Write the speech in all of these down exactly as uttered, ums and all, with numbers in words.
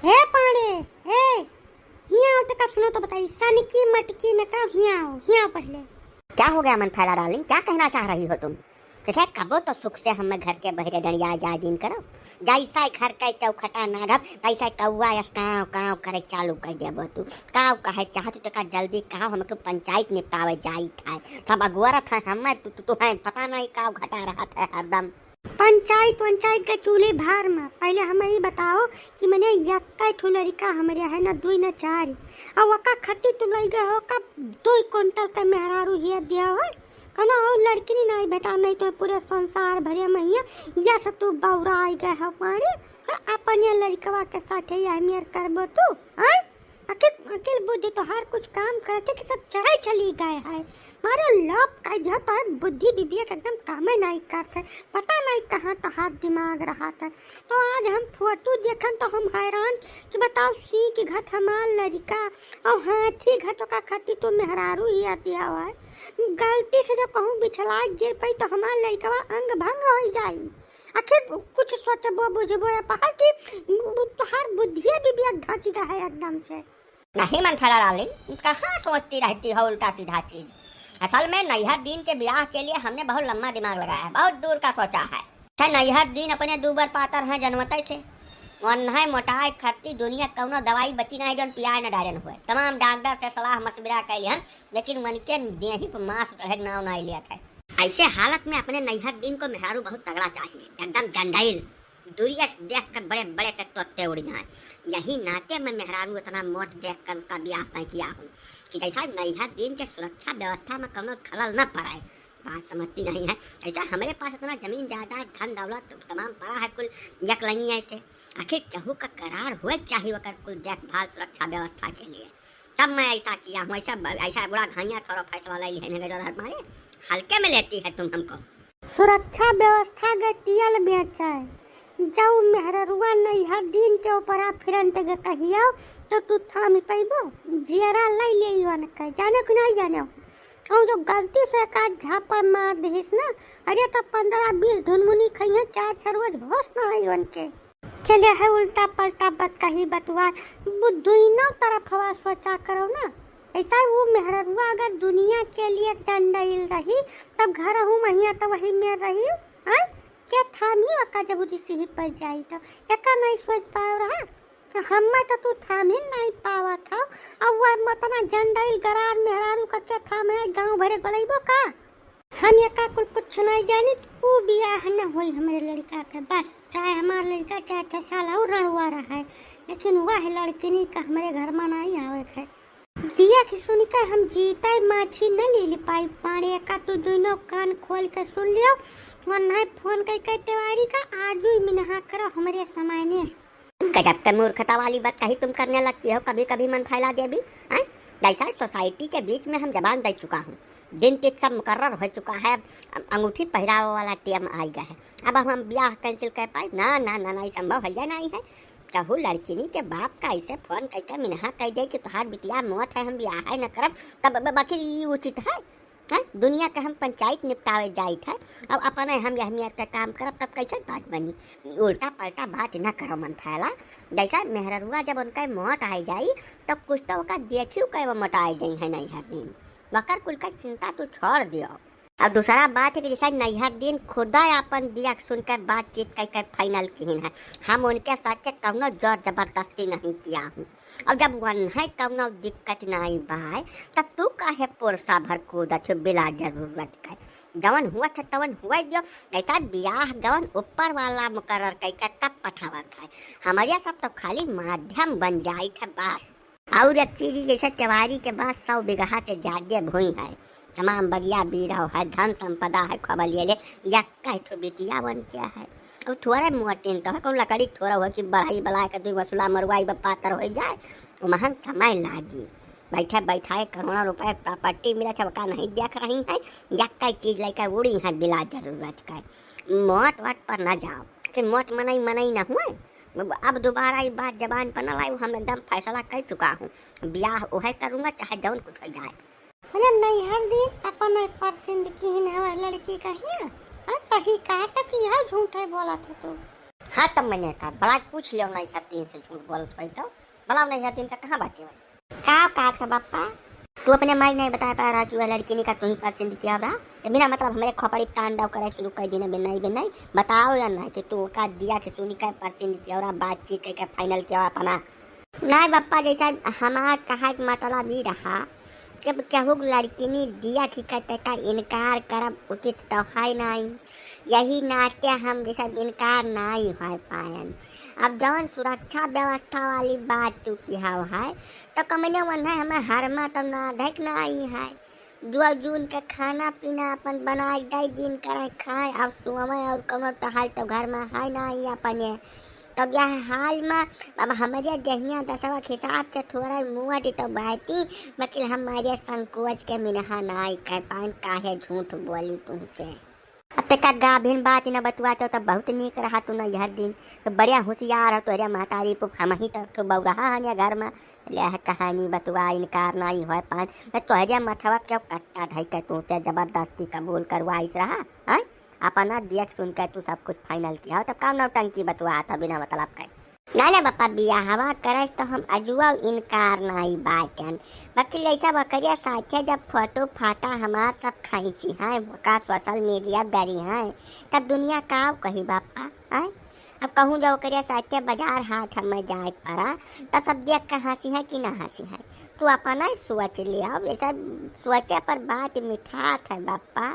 हे पाड़े, हे, हियाँ आओ, तका सुनो तो बताई, सनकी मटकी न का, हियाँ आओ, हियाँ आओ पहले। क्या हो गया मनफैला डार्लिंग, क्या कहना चाह रही हो तुम? जैसे कबो तो सुख से हमें घर के बहरे डंडिया जाए दिन करो, जैसा घर के चौखटा ना घब, तैसा कौआ यस काव काव करे चालू कर देबो तू। काव कहे चाहत तू, तका जल्दी कहा, हम तो पंचायत निपटावे जाइत है, सब अगुअरत है हमें, तू, तू, तू है, पता नहीं काव घटा रहत है हरदम। पंचायत वंचायत के चूल्हे भार में, पहले हमें ई बताओ कि मने यक्का ठो लड़िका हमरे है, ना दुई ना चार, और वका खत्ती तू लई गए हो का दुई कुंटल के मेहरारू हिया दिया हो? कौनो और लड़किनी नाई भेटा, नहीं तो पूरे संसार भरे महिया या से तू बौरा आई गए हो पानी। हाँ, अपने लड़िकवा के साथे यह मेर करबो तू, आय? आखिर अकिल बुद्धि तोहार कुछ काम करते कि सब चराई चली गए है। मारे लोग कह दिया तोहार बुद्धि विवेक एकदम कामे नहीं करत है। पता नहीं कहाँ तोहार दिमाग रहत है। तो आज हम फोटो देखन तो हम हैरान कि बताओ, सींक घत हमार लड़िका और हाथी घत का खत्ती तू मेहरारू ही आती हवा है। गलती से जो कहूँ बिछला गिर पई तो हमार लड़िकवा अंग भंग हो जाई। आखिर कुछ सोचबो बुझबो या पहल कि तोहार बुद्धिया भी बिया घच गया है एकदम से। नहीं मनफैला डार्लिंग, कहाँ सोचती रहती हो उल्टा सीधा चीज। असल में नैहर दीन के ब्याह के लिए हमने बहुत लंबा दिमाग लगाया है, बहुत दूर का सोचा है। है नैहर दीन अपने दू बार पातर हैं जनमतै से। वन्है मोटाए खरती दुनिया कौनो दवाई बची नहीं जौन पियाए न डायरन हुए। तमाम डॉक्टर से सलाह मशविरा कैली हन, लेकिन मन के देही पर मांस चढ़े के नाव नहीं लिया था। ऐसे हालत में अपने नैहर दीन को मेहरारू बहुत तगड़ा चाहिए, एकदम जंडाइल। दूरिया से देख कर बड़े बड़े के तोते उड़ जाए। यही नाते मैं मेहरारू इतना मोट देख कर उसका ब्याह तय किया हूँ कि जैसा नैहर दीन के सुरक्षा व्यवस्था में कौनो खलल न पड़े। बात समझती नहीं है। ऐसा हमारे पास इतना जमीन जायदाद, धन दौलत तमाम पड़ा है कुल, एक लंगी ऐसे। आखिर केहू का करार होए के चाहिए ओकर कुल देखभाल सुरक्षा व्यवस्था के लिए। तब मैं ऐसा किया हूँ, ऐसा, ऐसा बुरा घाइया थोड़ा फैसला ले लिया है, नगर मारे हल्के में लेती है तुम हमको। सुरक्षा व्यवस्था के तियल बेचै, जौ मेहररुआ नैहर दीन के ऊपर आ फिरंट के कहियो तो तू थामी पैबो, जियरा लै ले वन के, जाने कि नहीं जाने। और जो गलती से एक आध झापड़ मार दिहिस ना, अरे तो पन्द्रह बीस धुनमुनी खइहे, चार छह रोज होश ना आई वन के। चले है उल्टा पलटा बतकही बतुआर, वो दुइनो तरफवा सोचा करो ना। ऐसा वो मेहररुआ अगर दुनिया के लिए जंडाइल रही, तब घर हूँ महिया तो वही में रही, आय? के थामी वका जब उदी सिही पर जाई तो, एका नहीं सोच पाओ रहा। तो हम्मा तो तू थामी नहीं पावा था, अब वो मतना जंडाइल गरार मेहरारू का के थाम है, गाँव भरे गोलैबो का? हम एका कुल कुछ नहीं जानी, ऊ बियाह न होई हमरे लड़का के, बस चाहे हमार लड़का चाहे छह साल और रड़ुआ रहा है, लेकिन वह लड़किनी का हमरे घर में नहीं आवे के। दिया की सुनी के हम जीते माछी न ले ले पाई पाड़े, एका तू दोनों कान खोल के सुन लियो, और नहीं फोन कई के तिवारी का आजू ही मिनहा करो हमरे समय ने। गजब के मूर्खता वाली बात कही तुम करने लगती हो कभी कभी मनफैला देवी, हैं? जैसा सोसाइटी के बीच में हम जबान दे चुका हूँ, दिन तिथ सब मुकर्रर हो चुका है, अब अंगूठी पहिरावे वाला टेम आई गया है, अब हम ब्याह कैंसिल कर पाए? ना ना ना ना, ये संभव है या नहीं है। कहू लड़किनी के बाप का ऐसे फोन करके मिनहा कह दे कि तोहार बिटिया मोट है, हम ब्याह है न करब, तब ब-, बाकी ये उचित है? हैं? दुनिया के हम पंचायत निपटावे जाइत है, अब अपने हम यह मेर के काम करब, तब कैसे बात बनी? उल्टा पलटा बात न करो मनफैला। जैसा मेहररुआ जब उनका मोट आए जाई, तब कुछ तो ओका देखियो के वो मोटाए गई है नहीं हर दिन, वकर कुल का चिंता तू छोड़ दियो। अब दूसरा बात है कि जैसे नैहर दीन खुदा अपन दिया के सुन के बातचीत कई के फाइनल किहिन है, हम उनके साथ से कौनो जोर जबरदस्ती नहीं किया हूँ। अब जब वन्है कौनो दिक्कत नाई बाय, तब तू काहे पोरसा भर कूदत हो बिला जरूरत के? जवन हुआ था तवन हुआ दियो, ऐसा बियाह गवन ऊपर वाला मुकर्रर कई के तब पठावत है। हमारे सब तो खाली माध्यम बन जाई थे बस। और एक चीज, जैसे तिवारी के बाद सौ बीघा से ज्यादा भूमि है, तमाम बगिया बीरव है, धन संपदा है, खबर लिए ले, या कह ठो बिटिया बन क्या है। अब थोड़े मोटिन तो है, कौन लकड़ी थोड़ा हो कि बढ़ाई बला के दुई वसूला मरुआई बा पातर हो जाए, वो महन समय लागी। बैठे बैठाए करोड़ों रुपए प्रॉपर्टी मिला था, का नहीं देख रही है, या कई चीज लेके उड़ी है बिला जरूरत का। मोट वट पर ना जाओ, कि मोट मनई मनई ना हुए। अब दोबारा ये बात जबान पर ना लाओ, हम एकदम फैसला कर चुका हूँ, ब्याह वह करूँगा चाहे जौन कुछ हो जाए। अरे नैहर दी अपन एक परसेंट किहिन हवा लड़की का हिया, और सही कहा तो कि यह झूठ है बोला था तू। हाँ, तब मैंने कहा, बड़ा पूछ लियो नैहर दिन से झूठ बोलत भाई, तो बड़ा नैहर दिन का कहाँ बाकी भाई? का कहत है बप्पा? तू अपने माई नहीं बता पा रहा कि वह लड़की नहीं का तू ही पसंद किया रहा, तो बिना मतलब हमारे खोपड़ी तांडव करे शुरू कर देने, बिनाई बिनाई बताओ या नहीं कि तू का दिया के सुनी का पसंद किया रहा, बातचीत करके फाइनल किया अपना। नहीं बप्पा, जैसा हमार कहा के मतलब ई रहा, जब केहू लड़किनी दिया खिकत का इनकार करब उचित तो है नहीं, यही नाते हम जैसा इनकार नहीं हो पायन। अब जौन सुरक्षा व्यवस्था वाली बात तू किहाव है, तो कमने वन्हे हमें हरमा तो ना धक ना आई है। दो जून के खाना पीना अपन बनाए दे दिन करे खाए, अब सोवे और कौनो टहल तो घर में है ना ही अपने। तब यह हाल में अब हमरे जहिया दसवा के हिसाब से थोड़ा मुँह तो बैठी, लेकिन हमारे संकोच के मिनहा ना आई कर पान, काहे झूठ बोली तुमसे। अब तेका गाभिन बात न बतुआते तो बहुत नीक रहा तू नैहर दिन, तो बढ़िया होशियार हो तोहरे महतारी पुप, हम ही तो ठो बौरहा हन या घर में। ले है कहानी बतुआ, इनकार नहीं होए पान। मैं तोहरे मथवा क्यों कट्टा धई के तू से जबरदस्ती कबूल करवाइस रहा, हैं? अपना देख सुन के तू सब कुछ फाइनल किया हो, तब काम नौटंकी बतुआ था बिना मतलब के। ना ना बापा, बियाहवा करस तो हम अजुआ इनकार नहीं बाटन, बाकी लइसा बकरिया साथे जब फोटो फाटा हमार सब खींची हैं, का सोशल मीडिया डरी हैं, तब दुनिया का कही बापा, हैं? अब कहूँ जो ओकरे साथे बाजार हाट हमें जाए के पड़ा, तो सब देख के हँसी है कि ना हँसी है? तू अपना ही सोच ले, अब ऐसा सोचे पर बात मिठात है बापा।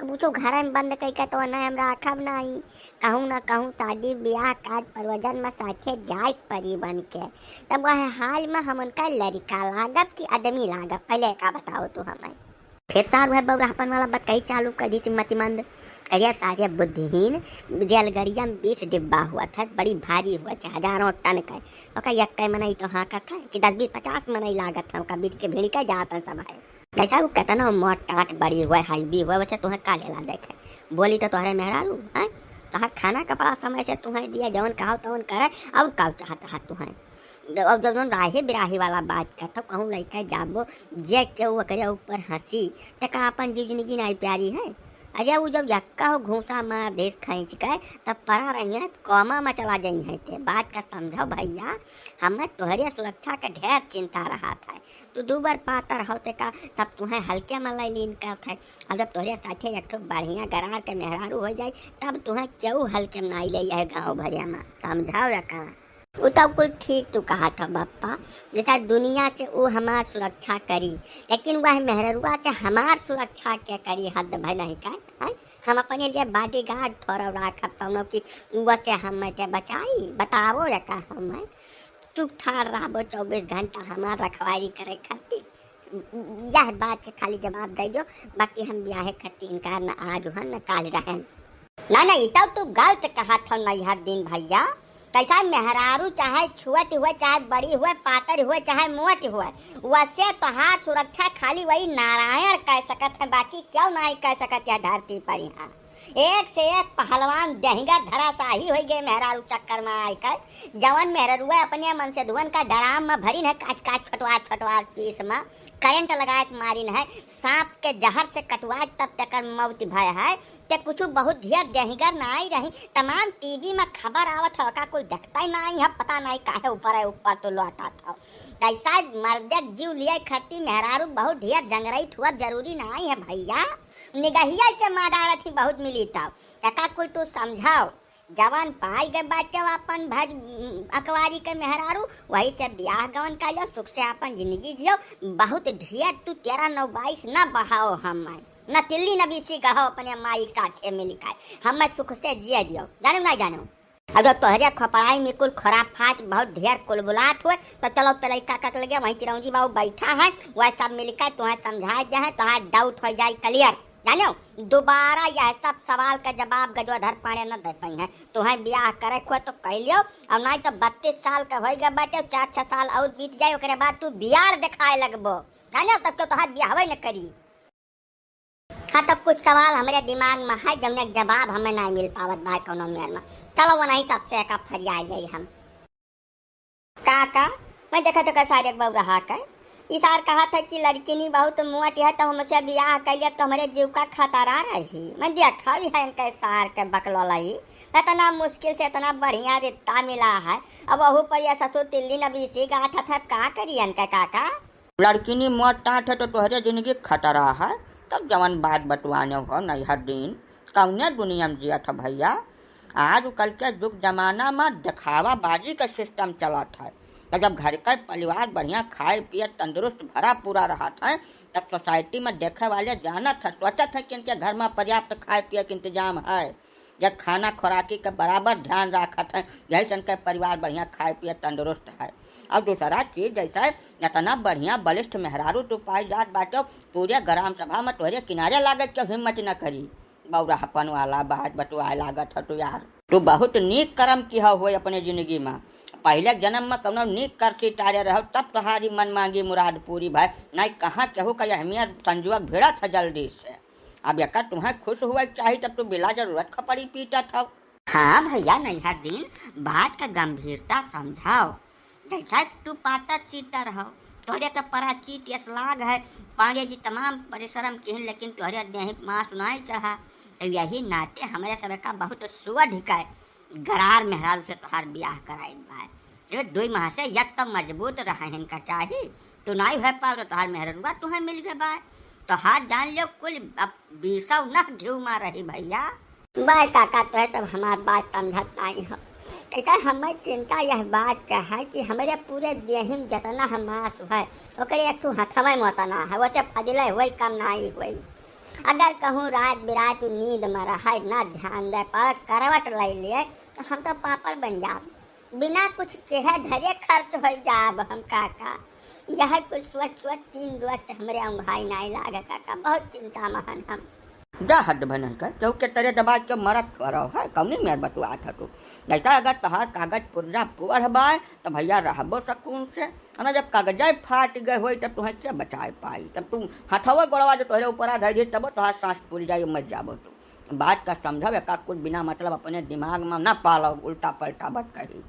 अब उ तो घर में बंद करके तो नहीं हम राखब नहीं, कहूँ ना कहूँ शादी ब्याह काज परोजन में साथे जाए के पड़ी बन के। तब वह हाल में हम उनका लड़का लागब कि आदमी लागब, पहले का बताओ तू हमें। फिर सार वह बौराहपन वाला बतकही चालू कर दी, श्रीमती मंद। अरे सारे बुद्धिहीन, रेलगड़िया में बीस डिब्बा हुआ था, बड़ी भारी हुआ था, हजारों टन का। ओका यक्के मनई तो हाँकत है कि दस बीस पचास मनई लागत है, ओका बीच के भिड़ के जात है सब है। जैसा वो कितना मोट टाट बड़ी हुआ, हैवी हुआ, वैसे तुहें का लेला देखे? बोली तो तोहरे मेहरारू, हैं? तोहर खाना कपड़ा समय से तुहें दिया, जौन कहो तौन करे, और का चाहत है तुहें? जब, अब जब जौन राही बिराही वाला बात करत हो, कहूँ लइके जाबो, जे केहू ओकरे ऊपर हँसी, त का अपन जीव जिंदगी नाई प्यारी है? अरे उ जब यक्का हो घूसा मार देस खींच के, तब पड़ा रही है कोमा में चला जाई है। ते बात का समझो भैया, हमें तोहरे सुरक्षा के ढेर चिंता रहत है। तू दू बार पातर हो ते का, तब तुहें हल्के में ले लीन करत है। अब जब तोहरे साथे एक ठो बढ़िया गरार के मेहरारू हो जाई, तब तुहें केहू हल्के में नाई ले है गाँव भरिया में, समझाओ या का? उ तो कुल ठीक तू कहत हो बप्पा, जैसा दुनिया से उ हमार सुरक्षा करी, लेकिन वह मेहररुआ से हमार सुरक्षा के करी, हद भय नहीं का, हैं? हम अपने लिए बॉडीगार्ड थोड़ा राखब कौनो की, वो से हम मैं के बचाई, बताओ या का हम, हैं? तू ठाड़ रहबो चौबीस घंटा हमार रखवारी करे खातिर। यह बात के खाली जवाब दे दो, बाकी हम ब्याहे खातिर इनकार न आज हन न काल रहन। ना ना, ई तब तू गलत कहत हो नैहर दिन भैया। कैसा मेहरारू चाहे छोट हुए, चाहे बड़ी हुए, पातर हुए, चाहे मोट हुए, वैसे तोहार सुरक्षा खाली वही नारायण कर सकत है, बाकी क्यों नहीं कर सकत है धरती पर यहाँ। एक से एक पहलवान दहिंगा धराशाही होइ गए मेहरारू चक्कर में आइकर। जवन मेहररुआ अपने मन से धुवन का ड्राम में भरिन है, काट काट छोटवार छोटवार पीस में करंट लगाए के मारिन है, सांप के जहर से कटवाए तब तकर मौत भय है। ते कुछ बहुत ढेर दहिंगर नाई रही, तमाम टीवी में खबर आवत है, का कोई देखता ही नाई है, पता नाई काहे ऊपर है, ऊपर तो लौटात हो। कैसा मर्दे जीव लिए खरती मेहरारू बहुत ढेर जंगरई थुअत जरूरी नाई है भैया। निगहिया से मार डालत ही बहुत मिली तब। एका कुल तू समझाओ, जवान पाई गए बाटे अपन भज अकवारी के मेहरारू, वही से ब्याह गवन कर लो, सुख से अपन जिंदगी जियो। बहुत ढेर तू तेरह नौ बाईस न बढ़ाओ हम, न तिल्ली न बीसी गढ़ाओ अपने माई के साथे मिल के, हम सुख से जिए दियो, जानो ना जानो। अब जब तोहरे खोपड़ाई में कुल खुराफात बहुत ढेर कुलबुलात हुए, तो चलो पेलई काका के लगे, वहीं चिरौंजी बाबू बैठा है, वह सब मिलकर तुम्हें समझाए दे हैं, तोहार डाउट हो जाए क्लियर। जानो, दोबारा यह सब सवाल का जवाब गजोधर पांडे न दे पाई हैं। तुम्हें ब्याह करे को तो कह लियो, और नहीं तो बत्तीस साल का होई गए बाटे, चार छह साल और बीत जाए, ओकरे बाद तू बियार दिखाए लगबो। जानो, तब तो तोहार ब्याहवे न करी। हाँ, तब कुछ सवाल हमरे दिमाग में है, जौने के जवाब हमें नहीं मिल पावत बा कौनो मेर में। चलो, वो नहीं सबसे का फरियाई जाई हम। का, का? मैं देखा तो का सारे एक बउरहा के। ई सार कहत है कि लड़किनी बहुत मोटी है, तो हमसे बियाह कैले तो हमरे जीव का खतरा रही। मैं देखा भी है इनके सार के बकलोलई, इतना मुश्किल से इतना बढ़िया रिश्ता मिला है, अब वहू पर यह ससुर तिल्ली नबीसी गाठत है, का करी इनके काका? लड़किनी मोट टाट है तो तोहरे जिंदगी खतरा है। तब जवन बात बतुआने हो नैहर दिन, कौने दुनिया में जियत हो भैया? आजकल के जुग जमाना में देखावा बाजी का सिस्टम चलत है। तो जब घर का परिवार बढ़िया खाए पिए तंदुरुस्त भरा पूरा रहत है, तब सोसाइटी में देखे वाले जानत है, सोचत है कि इनके घर में पर्याप्त खाए पिए के इंतजाम है, या खाना खुराकी के बराबर ध्यान राखत है, यही से इनके परिवार बढ़िया खाए पिए तंदुरुस्त है। और दूसरा चीज, जैसे इतना बढ़िया बलिष्ठ मेहरारू तू पाई जात बाटो, पूरे ग्राम सभा में तोहरे किनारे लागे के हिम्मत न करी। बौराहपन वाला बात बतुआए लागत ह तू यार। तू बहुत नीक कर्म किहा होय अपने जिंदगी में। पहले जन्म में कौनो नीक करसी टारे रहो, तब तोहारी मन मांगी मुराद पूरी भय। नहीं कहाँ केहू का अहमियत संजोग भिड़त है जल्दी से। अब एकर तुम्हें खुश हुए के चाही, तब तू बिला जरूरत खपड़ी पीटत हो। हाँ भैया, नैहर दिन बात का गंभीरता समझाओ। जैसा तू पातर चीतर हो, तोहरे तो पराचित यस लाग है। पांडे जी तमाम परिश्रम किहिन, लेकिन तोहरे देह मांस नाई चढ़ा। तो यही नाते हमरे सब का बहुत सुअध का गरार मेहरारू से तोहार बियाह कराई बा। ये दुई माह से यक तो मजबूत रहन का चाही, तू नाई है पाओ तो तोहार मेहररुआ तुहे मिल गए बा। तोहार जान लो कुल अब बीसव नह घिउ मा रही भैया। बाय काका, तोहे सब हमार बात समझत नाई हो। ऐसा हमर चिंता यह बात का है कि हमरे पूरे देहिन जतना हम मास है, ओकरे एक ठो हथवे मोतना है, वैसे फजिले हुए कम नाई हुई। अगर कहूँ रात बिरात नींद में रहे, ना ध्यान दे पावे, करवट ले लिए, तो हम तो पापड़ बन जाब। बिना कुछ केहे धरे खर्च हो जाब हम काका। यह कुछ सोच सोच तीन रोज से हमरे औंघाई नाई लागे काका, बहुत चिंता में हन हम। जा हद भनई का, केहू के तरे दबा के मरत थोड़ा है, कौनी मेर बतुआत है तू। जैसा अगर तोहार कागज पुर्जा पूर बाय, तो भैया रहबो सकून से। और जब कागजे फाट गए होई, तब तुहें के बचाए पाई? तब तू हथवा गोड़वा जो तोहरे ऊपर आ धई दी, तब तोहार सांस फूल जाई, मर जाबो तू। बात का समझब, एका कुछ बिना मतलब अपने दिमाग में ना पालो, उल्टा पलटा बात कही।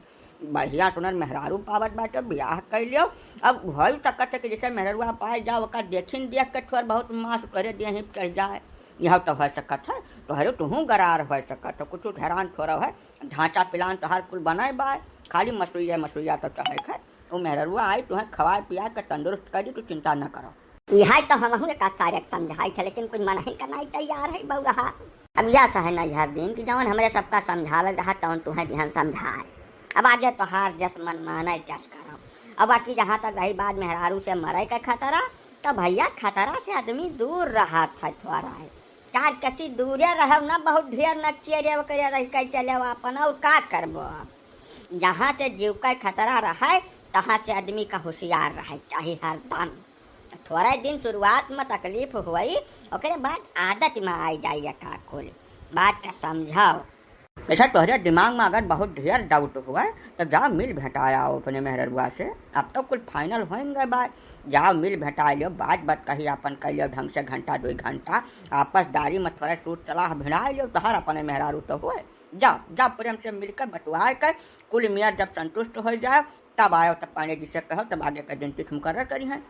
बढ़िया सुनर मेहरारू पावत बाटे, बियाह कर लियो। अब हो सकत है कि जैसे मेहररुआ पाए जाओ, ओका देखिन देख के थोड़ बहुत मास तोहरे देह ही चढ़ जाए। यह तो हो सकत है, तोहरे तुहूँ गरार हो सकत है, कुछ हैरान थोड़ा है, ढांचा प्लान तोहार कुल बनाए बाय, खाली मसुइया मसुइया तो चाहे खाए। वो मेहररुआ आई, तुहें खवाए पिया के तंदुरुस्त कर दी, तू चिंता न करो। इहै तो हमहू एका सारे के समझाई थे, लेकिन कुछ मनही का नाई तैयार है बौरहा। अब यह सहे नैहर दिन कि जौन हमरे सबका समझावे रहा, तौन तुहें दिहन समझाए। अब आगे तोहार जस मन माने जस करो। अब बाकी जहाँ तक रही बात मेहरारू से मरे के खतरा, तो भैया खतरा से आदमी दूर रहा था थोड़ा है। चार कसी दूरे रहो ना, बहुत ढेर न चेरे ओकरे रह के चले अपन, और का करबो अब? जहाँ से जीव का खतरा रहे, तहाँ से आदमी का होशियार रहे चाही हरदम। थोड़ा दिन शुरुआत में तकलीफ होई, ओकरे बाद आदत में आई जाई एका कुल। बात का समझाओ। ऐसा तोहरे दिमाग में अगर बहुत ढेर डाउट हुआ, तो जाओ मिल भेंटाया आओ अपने मेहररुआ से। अब तो कुल फाइनल होएंगे बात। जाओ मिल भेंटा लियो, बात बात कही अपन कर लियो ढंग से, घंटा दो घंटा आपसदारी में थोड़ा सूत सलाह भिड़ा लियो, तोहर अपने मेहरारू तो हुए। जाओ, जाओ प्रेम से मिलकर बतुआ कर कुल मियाँ जब संतुष्ट हो जाओ, तब आयो, तब पांडे जी से कहो, तब आगे का दिन तिथि मुकर्रर करी है।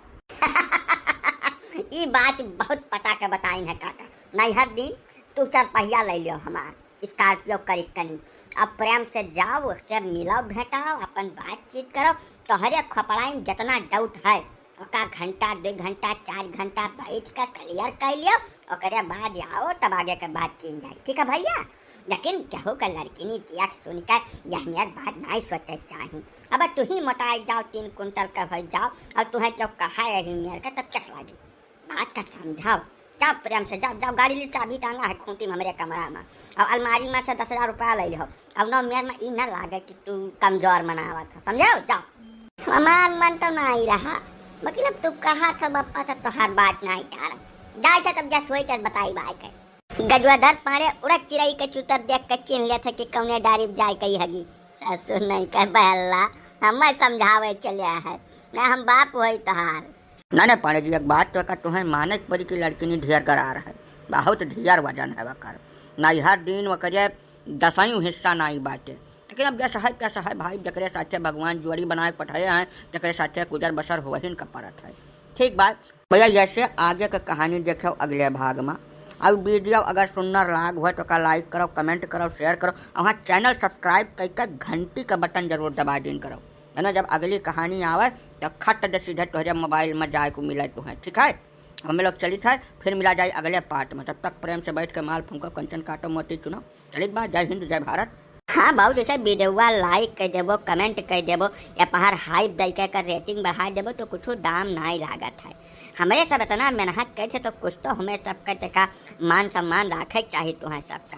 ई बात बहुत पता के बताइन है काका। नैहर दिन तू चार पहिया ले लियो हमार, स्कॉर्पियो करी तनी। अब प्रेम से जाओ, उससे मिलो, भेंटाओ, अपन बातचीत करो। तोहरे खोपड़ाई में जितना डाउट है, ओका घंटा, दो घंटा, चार घंटा बैठ के क्लियर कर लियो, ओकरे बाद आओ, तब आगे के बात कीन जाए। ठीक है भैया? लेकिन केहू के लड़किनी देख सुन के यह मेर बात नाई सोचे चाही। अब तू ही मोटाई जाओ, तीन कुंटल के हो जाओ, और तुहें केहू कहा यही मेर के, तब कैसे लागी? बात का समझाओ। जाओ प्रेम से, जाओ, जाओ, गाड़ी ली, चाबी टांगा है खूंटी में हमरे कमरा में, और अलमारी में से दस हजार रुपया ले लो। अब नौ मेर में ई न लागे कि तू कमजोर मनावत हो, समझो? जाओ। हमार मन तो नाई रहा, लेकिन अब तू कहा था बप्पा, तो तोहार बात नाई टार। जाए थे तब जस होई तब बताई बाय के। गजवाधर पाड़े उड़द चिरई के चूतर देख के चिन्ह लेत है कि कौने डारी जाए कही हगी। ससुर नहीं कह बहल्ला, हमें समझावे चले है, ना हम बाप होई तोहार। ना, ना, पांडे जी, एक बात तो का तुहें माने के पड़ी कि लड़किनी ढेर गरार है, बहुत ढेर वजन है वकर। नैहर दिन वकरे दसईं हिस्सा नाई बाटे। लेकिन अब जस है, कैसा है भाई, जकरे साथे भगवान जोड़ी बनाए के पठाए हैं, जकरे साथे गुजर बसर होहिन का परत है। ठीक बा भैया, यसे आगे क कहानी देखो अगले भाग मा। अब video अगर सुंदर लाग होय तो का like करो, comment करो, share करो, और हाँ channel subscribe कइके घंटी क button जरूर दबा दीन करो, है ना। जब अगली कहानी आवे तो खट दे सीधे तोहरे mobile मा जाए को मिले तुहें, ठीक है। हम लोग चलित है, फिर मिला जाए अगले part मा। तब तक प्रेम से बैठ के माल फूंको, कंचन काटो, मोती चुनो। चलित बा, जय हिंद, जय भारत। हाँ बाबू, जैसे video like कर देबो, comment कर देबो, या पहाड़ hype दई के कर rating बढ़ा देबो तो कुछ दाम नाई लागत है। हमरे सब इतना मेहनत करे थे तो कुछ तो हमें सबके देखा मान सम्मान रखे के चाही तुहें सबका।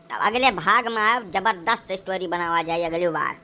तब अगले भाग मा आब, जबरदस्त story बनावा जाए अगली बार।